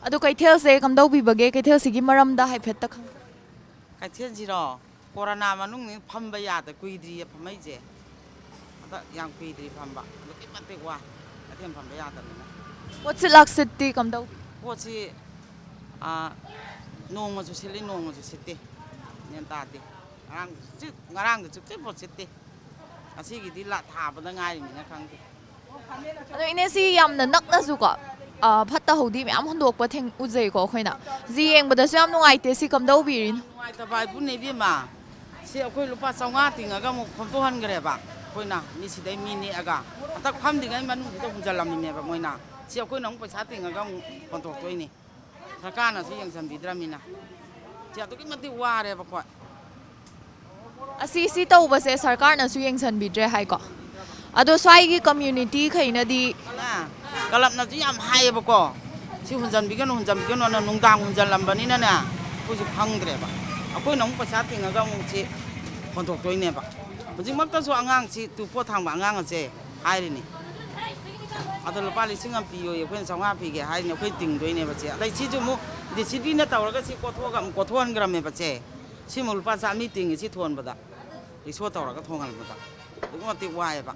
ꯑꯗꯣ ꯀꯩꯊꯦꯜꯁꯦ ꯀꯝꯗꯧꯕꯤꯕꯒꯦ? ꯀꯩꯊꯦꯜꯁꯤꯒꯤ ꯃꯔꯝꯗ ꯍꯥꯏꯐꯦꯠꯇ ꯈꯪꯖ- ꯀꯩꯊꯦꯜꯁꯤꯔꯣ? ꯀꯣꯔꯣꯅꯥ ꯃꯅꯨꯡꯅꯤ, ꯐꯝꯕ ꯌꯥꯗ ꯀꯨꯏꯗ꯭ꯔꯤꯌꯦ ꯐꯝꯃꯛꯏꯁꯦ꯫ ꯍꯟꯗꯛ ꯌꯥꯝ ꯀꯨꯏꯗ꯭ꯔꯤ ꯐꯝꯕ, ꯑꯗꯨꯛꯀꯤ ꯃꯇꯤꯛ ꯋꯥꯏ ꯀꯩꯊꯦꯜ ꯐꯝꯕ ꯌꯥꯗꯕꯅꯤꯅ꯫ ꯄꯣꯠꯁꯤꯠ ꯂꯥꯛꯁꯤꯠꯇꯤ ꯀꯝꯗꯧꯕꯤ? ꯄꯣꯠꯁꯤ, ꯑꯥ, ꯅꯣꯡꯃꯁꯨ ꯁꯤꯠꯂꯤ, ꯅꯣꯡꯃꯁꯨ ꯁꯤꯠꯇꯦ, ꯃꯦꯟ ꯇꯥꯗꯦ꯫ ꯉꯔꯥꯡ ꯆꯤꯛ-, ꯉꯔꯥꯡꯗ ꯆꯨꯞꯆꯤꯠ ꯄꯣꯠ ꯁꯤꯠꯇꯦ꯫ ꯉꯁꯤꯒꯤꯗꯤ ꯂꯥ ꯊꯥꯕꯗ ꯉꯥꯏꯔꯤꯃꯤꯅ ꯈꯪꯗꯦ꯫ ꯑꯗꯣ ꯏꯅꯦ, ꯁꯤ ꯌꯥꯝꯅ ꯅꯛꯅꯁꯨꯀꯣ, ꯑ, ꯐꯠꯇ ꯍꯥꯎꯗꯤ ꯃꯌꯥꯝ ꯍꯨꯟꯗꯣꯛꯄ ꯊꯦꯡ-, ꯎꯖꯩꯀꯣ ꯑꯩꯈꯣꯏꯅ꯫ ꯁꯤ ꯌꯦꯡꯕꯗꯁꯨ ꯌꯥꯝ ꯅꯨꯡꯉꯥꯏꯇꯦ, ꯁꯤ ꯀꯝꯗꯧꯕꯤꯔꯤꯅꯣ? ꯅꯨꯡꯉꯥꯏꯇꯕ ꯍꯥꯏꯕꯨꯅꯦ ꯏꯕꯦꯝꯃ, ꯁꯤ ꯑꯩꯈꯣꯏ ꯂꯨꯄꯥ ꯆꯥꯝꯃꯉꯥ ꯇꯤꯡꯉꯒ ꯑꯃꯨꯛ ꯈꯣꯝꯗꯣꯛꯍꯟꯈ꯭ꯔꯦꯕ ꯑꯩꯈꯣꯏꯅ, ꯃꯤ ꯁꯤꯗꯩ ꯃꯤ ꯅꯦꯛꯑꯒ꯫ ꯍꯟꯗꯛ ꯐꯝꯗ꯭ꯔꯤꯉꯩ ꯃꯅꯨꯡꯁꯤꯗ ꯍꯨꯟꯖꯜꯂꯝꯃꯤꯅꯦꯕ ꯃꯣꯏꯅ꯫ ꯁꯤ ꯑꯩꯈꯣꯏꯅ ꯑꯃꯨꯛ ꯄꯩꯁꯥ ꯇꯤꯡꯉꯒ ꯑꯃꯨꯛ ꯍꯣꯟꯗꯣꯛꯇꯣꯏꯅꯤ, ꯁꯔꯀꯥꯔꯅꯁꯨ ꯌꯦꯡꯁꯤꯟꯕꯤꯗ꯭ꯔꯃꯤꯅ꯫ ꯁꯤ ꯑꯗꯨꯛꯀꯤ ꯃꯇꯤꯛ ꯋꯥꯔꯦꯕ ꯑꯩꯈꯣꯏ꯫ ꯑꯁꯤ, ꯁꯤ ꯇꯧꯕꯁꯦ ꯁꯔꯀꯥꯔꯅꯁꯨ ꯌꯦꯡꯁꯤꯟꯕꯤꯗ꯭ꯔꯦ ꯍꯥꯏꯀꯣ꯫ ꯑꯗꯣ ꯁ꯭ꯋꯥꯏꯒꯤ ꯀꯝꯃ꯭ꯌꯨꯅꯤꯇꯤꯈꯩꯅꯗꯤ ꯀꯂꯞꯅꯁꯨ ꯌꯥꯝ ꯍꯥꯏꯌꯦꯕꯀꯣ, ꯁꯤ ꯍꯨꯟꯖꯟꯕꯤꯒꯅꯨ, ꯍꯨꯟꯖꯟꯕꯤꯒꯅꯨꯅ, ꯅꯨꯡꯗꯥꯡ ꯍꯨꯟꯖꯜꯂꯝꯕꯅꯤꯅꯅꯦ ꯑꯩꯈꯣꯏꯁꯨ ꯈꯪꯗ꯭ꯔꯦꯕ꯫ ꯑꯩꯈꯣꯏꯅ ꯑꯃꯨꯛ ꯄꯩꯁꯥ ꯇꯤꯡꯉꯒ ꯑꯃꯨꯛ ꯁꯤ ꯍꯣꯟꯗꯣꯛꯇꯣꯏꯅꯦꯕ꯫ ꯍꯧꯖꯤꯛꯃꯛꯇꯁꯨ ꯑꯉꯥꯡꯁꯤ ꯇꯨ ꯄꯣꯠ ꯊꯥꯡꯕ ꯑꯉꯥꯡ ꯑꯁꯦ ꯍꯥꯏꯔꯤꯅꯤ, ꯑꯗꯣ ꯂꯨꯄꯥ ꯂꯤꯁꯤꯡ ꯑꯃ ꯄꯤꯌꯣꯌꯦ, ꯑꯩꯈꯣꯏꯅ ꯆꯥꯝꯃꯉꯥ ꯄꯤꯒꯦ ꯍꯥꯏꯔꯤꯅꯦ, ꯑꯩꯈꯣꯏ ꯇꯤꯡꯗꯣꯏꯅꯦꯕ ꯁꯦ꯫ ꯑꯗꯩ ꯁꯤꯁꯨ ꯑꯃꯨꯛ ꯗꯤ ꯁꯤ ꯄꯤꯅ ꯇꯧꯔꯒ ꯁꯤ ꯀꯣꯠꯊꯣꯛꯑꯒ ꯑꯃꯨꯛ ꯀꯣꯠꯊꯣꯛꯍꯟꯈ꯭ꯔꯝꯃꯦꯕ ꯁꯦ꯫ ꯁꯤꯃꯨꯛ ꯂꯨꯄꯥ ꯆꯥꯝꯃꯔꯤ ꯇꯤꯡꯉꯤ ꯁꯤ ꯊꯣꯟꯕꯗ, ꯔꯤꯛꯁꯣ ꯇꯧꯔꯒ ꯊꯣꯡꯍꯟꯕꯗ ꯑꯗꯨꯛꯀꯤ ꯃꯇꯤꯛ ꯋꯥꯏꯑꯦꯕ꯫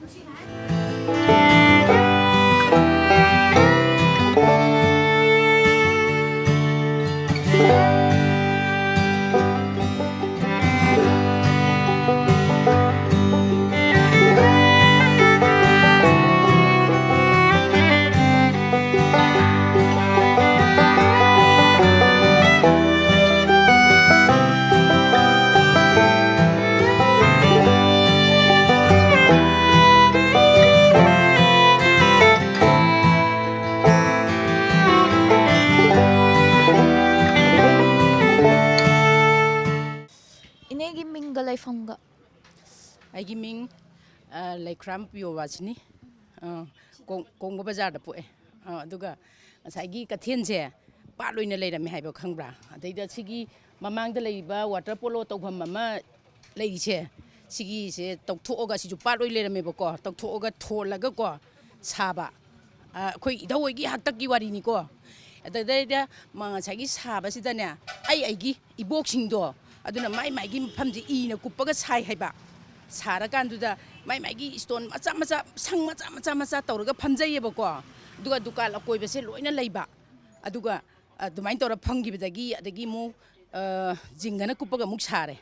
ꯏꯅꯦꯒꯤ ꯃꯤꯡꯒ ꯂꯩꯐꯝꯒ꯫ ꯑꯩꯒꯤ ꯃꯤꯡ, ꯑ, ꯂꯩꯈꯨꯔꯥꯝ ꯄꯤꯌꯣꯕꯥꯁꯤꯅꯤ꯫ ꯑ, ꯀꯣꯡ-, ꯀꯣꯡꯕ ꯕꯖꯥꯔꯗ ꯄꯣꯛꯑꯦ꯫ ꯑ, ꯑꯗꯨꯒ ꯉꯁꯥꯏꯒꯤ ꯀꯩꯊꯦꯜꯁꯦ ꯄꯥꯠ ꯑꯣꯏꯅ ꯂꯩꯔꯝꯃꯦ ꯍꯥꯏꯕ ꯈꯪꯕ꯭ꯔꯥ? ꯑꯗꯩꯗ ꯁꯤꯒꯤ ꯃꯃꯥꯡꯗ ꯂꯩꯔꯤꯕ ꯋꯥꯇꯔ ꯄꯣꯂꯣ ꯇꯧꯐꯝ ꯑꯃ ꯂꯩꯔꯤꯁꯦ, ꯁꯤꯒꯤꯁꯦ ꯇꯧꯊꯣꯛꯑꯒ, ꯁꯤꯁꯨ ꯄꯥꯠ ꯑꯣꯏ ꯂꯩꯔꯝꯃꯦꯕꯀꯣ, ꯇꯧꯊꯣꯛꯑꯒ ꯊꯣꯜꯂꯒꯀꯣ ꯁꯥꯕ꯫ ꯑ, ꯑꯩꯈꯣꯏ ꯏꯙꯧ ꯍꯣꯏꯒꯤ ꯍꯥꯛꯇꯛꯀꯤ ꯋꯥꯔꯤꯅꯤꯀꯣ꯫ ꯑꯗꯨꯗꯩꯗ ꯃꯥ ꯉꯁꯥꯏꯒꯤ ꯁꯥꯕꯁꯤꯗꯅꯦ, ꯑꯩ ꯑꯩꯒꯤ ꯏꯕꯣꯛꯁꯤꯡꯗꯣ, ꯑꯗꯨꯅ ꯃꯥꯏ ꯃꯥꯏꯒꯤ ꯃꯐꯝꯁꯦ ꯏꯅ ꯀꯨꯞꯄꯒ ꯁꯥꯏ ꯍꯥꯏꯕ꯫ ꯁꯥꯔꯀꯥꯟꯗꯨꯗ ꯃꯥꯏ ꯃꯥꯏꯒꯤ ꯏꯁꯇꯣꯟ ꯃꯆꯥ ꯃꯆꯥ, ꯁꯪ ꯃꯆꯥ ꯃꯆꯥ ꯃꯆꯥ ꯇꯧꯔꯒ ꯐꯝꯖꯩꯌꯦꯕꯀꯣ꯫ ꯑꯗꯨꯒ ꯗꯨꯀꯥꯟ ꯑꯀꯣꯏꯕꯁꯦ ꯂꯣꯏꯅ ꯂꯩꯕ꯫ ꯑꯗꯨꯒ ꯑꯗꯨꯃꯥꯏꯅ ꯇꯧꯔ ꯐꯝꯈꯤꯕꯗꯒꯤ, ꯑꯗꯒꯤ ꯑꯃꯨꯛ, ꯑ, ꯖꯤꯡꯒꯅ ꯀꯨꯞꯄꯒ ꯑꯃꯨꯛ ꯁꯥꯔꯦ꯫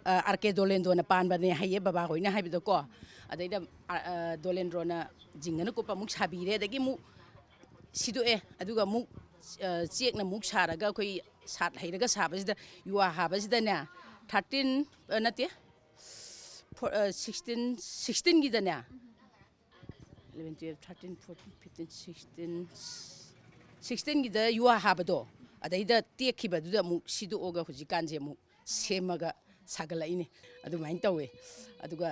ꯑ, ꯑꯥꯔ ꯀꯦ ꯗꯣꯂꯦꯟꯗ꯭ꯔꯣꯅ ꯄꯥꯟꯕꯅꯦ ꯍꯥꯏꯌꯦ ꯕꯕꯥ ꯍꯣꯏꯅ ꯍꯥꯏꯕꯗꯀꯣ꯫ ꯑꯗꯩꯗ, ꯑ, ꯑ, ꯗꯣꯂꯦꯟꯗ꯭ꯔꯣꯅ ꯖꯤꯡꯒꯅ ꯀꯨꯞꯄ ꯑꯃꯨꯛ ꯁꯥꯕꯤꯔꯦ, ꯑꯗꯒꯤ ꯑꯃꯨꯛ ꯁꯤꯗꯣꯛꯑꯦ, ꯑꯗꯨꯒ ꯑꯃꯨꯛ, ꯑ, ꯆꯦꯛꯅ ꯑꯃꯨꯛ ꯁꯥꯔꯒ, ꯑꯩꯈꯣꯏ ꯁꯥꯠ ꯍꯩꯔꯒ ꯁꯥꯕꯁꯤꯗ, ꯌꯨꯍꯥ ꯍꯥꯕꯁꯤꯗꯅꯦ, ꯊꯥꯔꯇꯤꯟ, ꯑ, ꯅꯠꯇꯦ, ꯐꯣꯔ, ꯑ, ꯁꯤꯛꯁꯇꯤꯟ, ꯁꯤꯛꯁꯇꯤꯟꯒꯤꯗꯅꯦ, ꯏꯂꯚꯦꯟ, ꯇꯨꯌꯦꯜꯐ, ꯊꯥꯔꯇꯤꯟ, ꯐꯣꯔꯇꯤꯟ, ꯐꯤꯐꯇꯤꯟ, ꯁꯤꯛꯁꯇꯤꯟ, ꯁꯤꯛꯁꯇꯤꯟꯒꯤꯗ ꯌꯨꯍꯥ ꯍꯥꯕꯗꯣ, ꯑꯗꯩꯗ ꯇꯦꯛꯈꯤꯕꯗꯨꯗ ꯑꯃꯨꯛ ꯁꯤꯗꯣꯛꯑꯒ ꯍꯧꯖꯤꯛꯀꯥꯟꯁꯦ ꯑꯃꯨꯛ ꯁꯦꯝꯃꯒ ꯁꯥꯒꯠꯂꯛꯏꯅꯦ꯫ ꯑꯗꯨꯃꯥꯏꯅ ꯇꯧꯋꯦ꯫ ꯑꯗꯨꯒ,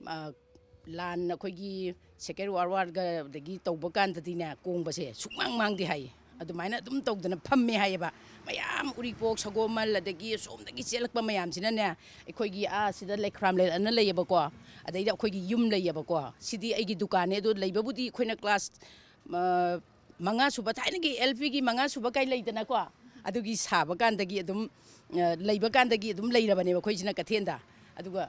ꯑ, ꯂꯥꯟ ꯑꯩꯈꯣꯏꯒꯤ ꯁꯦꯀꯦꯟ ꯋꯥꯔꯜ ꯋꯥꯔꯒ ꯑꯗꯒꯤ ꯇꯧꯕ ꯀꯥꯟꯗꯗꯤꯅꯦ, ꯀꯣꯡꯕꯁꯦ ꯁꯨꯛꯃꯥꯡ ꯃꯥꯡꯗꯦ ꯍꯥꯏꯌꯦ꯫ ꯑꯗꯨꯃꯥꯏꯅ ꯑꯗꯨꯝ ꯇꯧꯗꯅ ꯐꯝꯃꯦ ꯍꯥꯏꯌꯦꯕ꯫ ꯃꯌꯥꯝ ꯎꯔꯤꯄꯣꯛ, ꯁꯒꯣꯃꯜ, ꯑꯗꯒꯤ ꯑꯁꯣꯝꯗꯒꯤ ꯆꯦꯜꯂꯛꯄ ꯃꯌꯥꯝꯁꯤꯅꯅꯦ, ꯑꯩꯈꯣꯏꯒꯤ, ꯑꯥ, ꯁꯤꯗ ꯂꯩꯈ꯭ꯔꯥꯝ ꯂꯩꯔꯛ ꯑꯅ ꯂꯩꯌꯦꯕꯀꯣ, ꯑꯗꯩꯗ ꯑꯩꯈꯣꯏꯒꯤ ꯌꯨꯝ ꯂꯩꯌꯦꯕꯀꯣ꯫ ꯁꯤꯗꯤ ꯑꯩꯒꯤ ꯗꯨꯀꯥꯟꯅꯦ꯫ ꯑꯗꯣ ꯂꯩꯕꯕꯨꯗꯤ ꯑꯩꯈꯣꯏꯅ ꯀ꯭ꯂꯥꯁ, ꯑ, ꯃꯉꯥ ꯁꯨꯕ, ꯊꯥꯏꯅꯒꯤ ꯑꯦꯜ ꯄꯤꯒꯤ ꯃꯉꯥ ꯁꯨꯕ ꯀꯥꯏ ꯂꯩꯗꯅꯀꯣ, ꯑꯗꯨꯒꯤ ꯁꯥꯕ ꯀꯥꯟꯗꯒꯤ ꯑꯗꯨꯝ, ꯑ, ꯂꯩꯕ ꯀꯥꯟꯗꯒꯤ ꯑꯗꯨꯝ ꯂꯩꯔꯕꯅꯦꯕ ꯑꯩꯈꯣꯏꯁꯤꯅ ꯀꯩꯊꯦꯜꯗ꯫ ꯑꯗꯨꯒ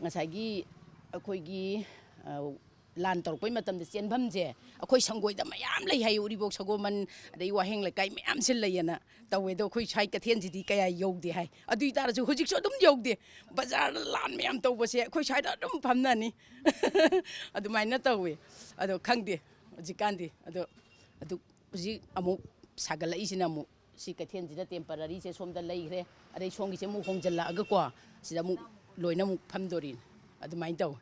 ꯉꯁꯥꯏꯒꯤ ꯑꯩꯈꯣꯏꯒꯤ, ꯑ, ꯂꯥꯟ ꯇꯧꯔꯛꯄꯩ ꯃꯇꯝꯗ ꯆꯦꯟꯐꯝꯁꯦ ꯑꯩꯈꯣꯏ ꯁꯪꯒꯣꯏꯗ ꯃꯌꯥꯝ ꯂꯩ ꯍꯥꯏꯌꯦ, ꯎꯔꯤꯄꯣꯛ, ꯁꯒꯣꯃꯜ, ꯑꯗꯩ ꯋꯥꯍꯦꯡ ꯂꯩꯀꯥꯏ ꯃꯌꯥꯝꯁꯦ ꯂꯩꯌꯦꯅ ꯇꯧꯋꯦ꯫ ꯑꯗꯣ ꯑꯩꯈꯣꯏ ꯁ꯭ꯋꯥꯏ ꯀꯩꯊꯦꯜꯁꯤꯗꯤ ꯀꯌꯥ ꯌꯧꯗꯦ ꯍꯥꯏ꯫ ꯑꯗꯨ ꯑꯣꯏ ꯇꯥꯔꯁꯨ ꯍꯧꯖꯤꯛꯁꯨ ꯑꯗꯨꯝ ꯌꯧꯗꯦ꯫ ꯕꯖꯥꯔꯗ ꯂꯥꯟ ꯃꯌꯥꯝ ꯇꯧꯕꯁꯦ ꯑꯩꯈꯣꯏ ꯁ꯭ꯋꯥꯏꯗ ꯑꯗꯨꯝ ꯐꯝꯅꯅꯤ꯫ ꯑꯗꯨꯃꯥꯏꯅ ꯇꯧꯋꯦ꯫ ꯑꯗꯣ ꯈꯪꯗꯦ ꯍꯧꯖꯤꯛꯀꯥꯟꯗꯤ꯫ ꯑꯗꯣ ꯑꯗꯨ ꯍꯧꯖꯤꯛ ꯑꯃꯨꯛ ꯁꯥꯒꯠꯂꯛꯏꯁꯤꯅ ꯑꯃꯨꯛ ꯁꯤ ꯀꯩꯊꯦꯜꯁꯤꯗ ꯇꯦꯝꯄꯔꯔꯤꯁꯦ ꯁꯣꯝꯗ ꯂꯩꯈ꯭ꯔꯦ, ꯑꯗꯩ ꯁꯣꯝꯒꯤꯁꯦ ꯑꯃꯨꯛ ꯍꯣꯡꯖꯜꯂꯛꯑꯒꯀꯣ, ꯁꯤꯗ ꯑꯃꯨꯛ ꯂꯣꯏꯅ ꯑꯃꯨꯛ ꯐꯝꯗꯣꯔꯤꯅꯤ꯫ ꯑꯗꯨꯃꯥꯏꯅ ꯇꯧꯋꯤ꯫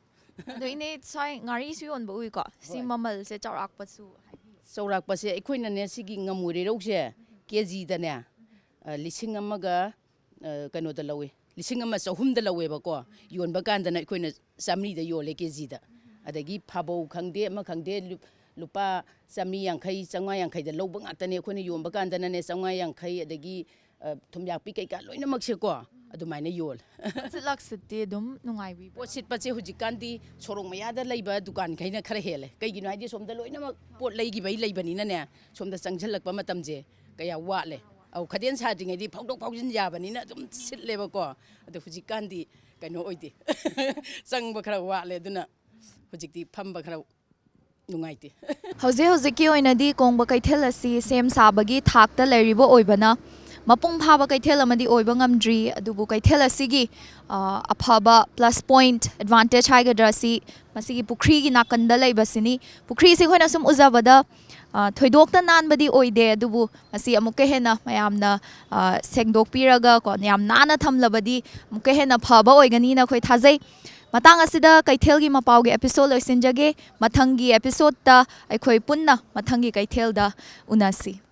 ꯑꯗꯣ ꯏꯅꯦ, ꯁ꯭ꯋꯥꯏ ꯉꯥꯔꯤꯁꯨ ꯌꯣꯟꯕ ꯎꯏꯀꯣ, ꯁꯤ ꯍꯣꯏ꯫ ꯃꯃꯜꯁꯦ ꯆꯥꯎꯔꯥꯛꯄꯁꯨ ꯍꯥꯏꯕꯤꯌꯨ꯫ ꯆꯥꯎꯔꯥꯛꯄꯁꯦ ꯑꯩꯈꯣꯏꯅꯅꯦ, ꯁꯤꯒꯤ ꯉꯥꯃꯨꯔꯩꯔꯧꯁꯦ ꯀꯦ ꯖꯤꯗꯅꯦ, ꯑ, ꯂꯤꯁꯤꯡ ꯑꯃꯒ, ꯑ, ꯀꯩꯅꯣꯗ ꯂꯧꯋꯤ, ꯂꯤꯁꯤꯡ ꯑꯃ ꯆꯍꯨꯝꯗ ꯂꯧꯋꯦꯕꯀꯣ꯫ ꯌꯣꯟꯕ ꯀꯥꯟꯗꯅ ꯑꯩꯈꯣꯏꯅ ꯆꯥꯃꯔꯤꯗ ꯌꯣꯜꯂꯦ ꯀꯦ ꯖꯤꯗ꯫ ꯑꯗꯒꯤ ꯐꯥꯕꯧ ꯈꯪꯗꯦ, ꯑꯃ ꯈꯪꯗꯦ, ꯂꯨ-, ꯂꯨꯄꯥ ꯆꯥꯃꯔꯤ ꯌꯥꯡꯈꯩ, ꯆꯥꯝꯃꯉꯥ ꯌꯥꯡꯈꯩꯗ ꯂꯧꯕ ꯉꯥꯛꯇꯅꯦ꯫ ꯑꯩꯈꯣꯏꯅ ꯌꯣꯟꯕ ꯀꯥꯟꯗꯅꯅꯦ, ꯆꯥꯝꯃꯉꯥ ꯌꯥꯡꯈꯩ, ꯑꯗꯒꯤ, ꯑ, ꯊꯨꯝꯌꯥꯛꯄꯤ ꯀꯩꯀꯥ ꯂꯣꯏꯅꯃꯛꯁꯦꯀꯣ, ꯑꯗꯨꯃꯥꯏꯅ ꯌꯣꯜꯂꯦ꯫ ꯄꯣꯠꯁꯤꯠ ꯂꯥꯛꯁꯤꯠꯇꯤ ꯑꯗꯨꯝ ꯅꯨꯡꯉꯥꯏꯕꯤꯕ꯭ꯔꯥ? ꯄꯣꯠ ꯁꯤꯠꯄꯁꯦ ꯍꯧꯖꯤꯛꯀꯥꯟꯗꯤ ꯁꯣꯔꯣꯛ ꯃꯌꯥꯗ ꯂꯩꯕ ꯗꯨꯀꯥꯟꯈꯩꯅ ꯈꯔ ꯍꯦꯜꯂꯦ꯫ ꯀꯩꯒꯤꯅꯣ ꯍꯥꯏꯗꯤ ꯁꯣꯝꯗ ꯂꯣꯏꯅꯃꯛ ꯄꯣꯠ ꯂꯩꯈꯤꯕꯩ ꯂꯩꯕꯅꯤꯅꯅꯦ, ꯁꯣꯝꯗ ꯆꯪꯁꯤꯜꯂꯛꯄ ꯃꯇꯝꯁꯦ ꯀꯌꯥ ꯋꯥꯠꯂꯦ꯫ ꯑꯧ, ꯈꯗꯦꯟ ꯁꯥꯗ꯭ꯔꯤꯉꯩꯗꯤ ꯐꯥꯎꯗꯣꯛ ꯐꯥꯎꯖꯤꯟ ꯌꯥꯕꯅꯤꯅ ꯑꯗꯨꯝ ꯁꯤꯠꯂꯦꯕꯀꯣ꯫ ꯑꯗꯣ ꯍꯧꯖꯤꯛꯀꯥꯟꯗꯤ ꯀꯩꯅꯣ ꯑꯣꯏꯗꯦ꯫ ꯆꯪꯕ ꯈꯔ ꯋꯥꯠꯂꯦ꯫ ꯑꯗꯨꯅ ꯍꯧꯖꯤꯛꯇꯤ ꯐꯝꯕ ꯈꯔ ꯅꯨꯡꯉꯥꯏꯇꯦ꯫ ꯍꯧꯖꯤꯛ ꯍꯧꯖꯤꯛꯀꯤ ꯑꯣꯏꯅꯗꯤ ꯀꯣꯡꯕ ꯀꯩꯊꯦꯜ ꯑꯁꯤ ꯁꯦꯝ ꯁꯥꯕꯒꯤ ꯊꯥꯛꯇ ꯂꯩꯔꯤꯕ ꯑꯣꯏꯕꯅ ꯃꯄꯨꯡ ꯐꯥꯕ ꯀꯩꯊꯦꯜ ꯑꯃꯗꯤ ꯑꯣꯏꯕ ꯉꯝꯗ꯭ꯔꯤ꯫ ꯑꯗꯨꯕꯨ ꯀꯩꯊꯦꯜ ꯑꯁꯤꯒꯤ, ꯑ, ꯑꯐꯕ plus point, advantage ꯍꯥꯏꯒꯗ꯭ꯔꯥ, ꯑꯁꯤ ꯃꯁꯤꯒꯤ ꯄꯨꯈ꯭ꯔꯤꯒꯤ ꯅꯥꯀꯟꯗ ꯂꯩꯕꯁꯤꯅꯤ꯫ ꯄꯨꯈ꯭ꯔꯤꯁꯤ ꯑꯩꯈꯣꯏꯅ ꯁꯨꯝ ꯎꯖꯕꯗ, ꯑ, ꯊꯣꯏꯗꯣꯛꯇ ꯅꯥꯟꯕꯗꯤ ꯑꯣꯏꯗꯦ, ꯑꯗꯨꯕꯨ ꯃꯁꯤ ꯑꯃꯨꯛꯀ ꯍꯦꯟꯅ ꯃꯌꯥꯝꯅ, ꯑ, ꯁꯦꯡꯗꯣꯛꯄꯤꯔꯒ ꯀꯣ, ꯌꯥꯝ ꯅꯥꯟꯅ ꯊꯝꯂꯕꯗꯤ ꯑꯃꯨꯛꯀ ꯍꯦꯟꯅ ꯐꯕ ꯑꯣꯏꯒꯅꯤꯅ ꯑꯩꯈꯣꯏ ꯊꯥꯖꯩ꯫ ꯃꯇꯥꯡ ꯑꯁꯤꯗ ꯀꯩꯊꯦꯜꯒꯤ ꯃꯄꯥꯎꯒꯤ episode ꯂꯣꯏꯁꯤꯟꯖꯒꯦ꯫ ꯃꯊꯪꯒꯤ episodeꯇ ꯑꯩꯈꯣꯏ ꯄꯨꯟꯅ ꯃꯊꯪꯒꯤ ꯀꯩꯊꯦꯜꯗ ꯎꯅꯁꯤ꯫